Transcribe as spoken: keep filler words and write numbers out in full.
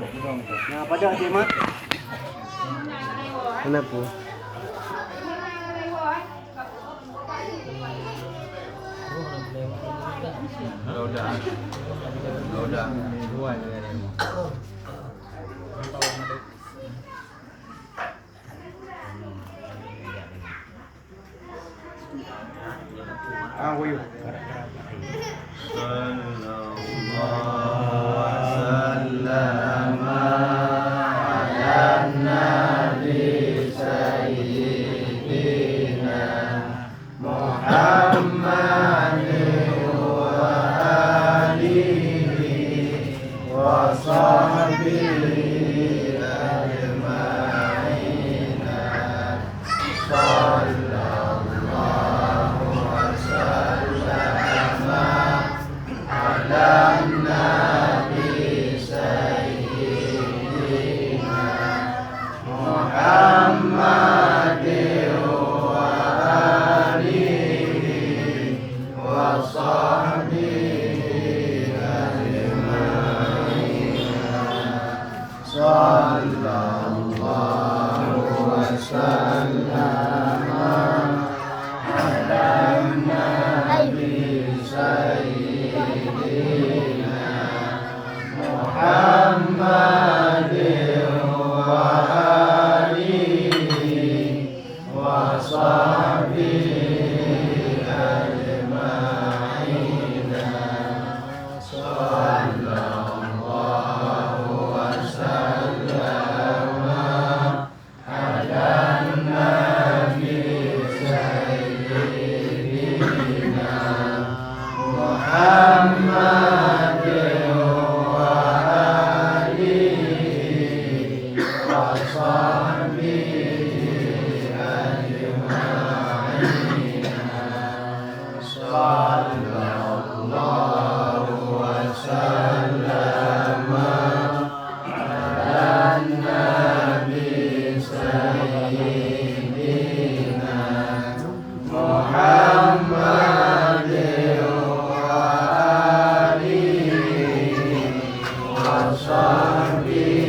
Nah, pada si Mat. Kenapa? Roda. Roda. Ah, wuyuh. Sallallahu wasallam ala nabi sayyidina Muhammad wa alihi wa sahbihi ajma'in. Sallallahu wasallam ala nabi sayyidina Muhammadin wa alihi wa sahbihi ajma'in. Sallallahu wasallam ala nabi sayyidina Muhammadin wa alihi wa sahbihi ajma'in. Sallallahu wasallam ala nabi sayyidina Muhammadin wa alihi wa sahbihi ajma'in. Sallallahu wasallam ala nabi sayyidina Muhammadin wa alihi wa sahbihi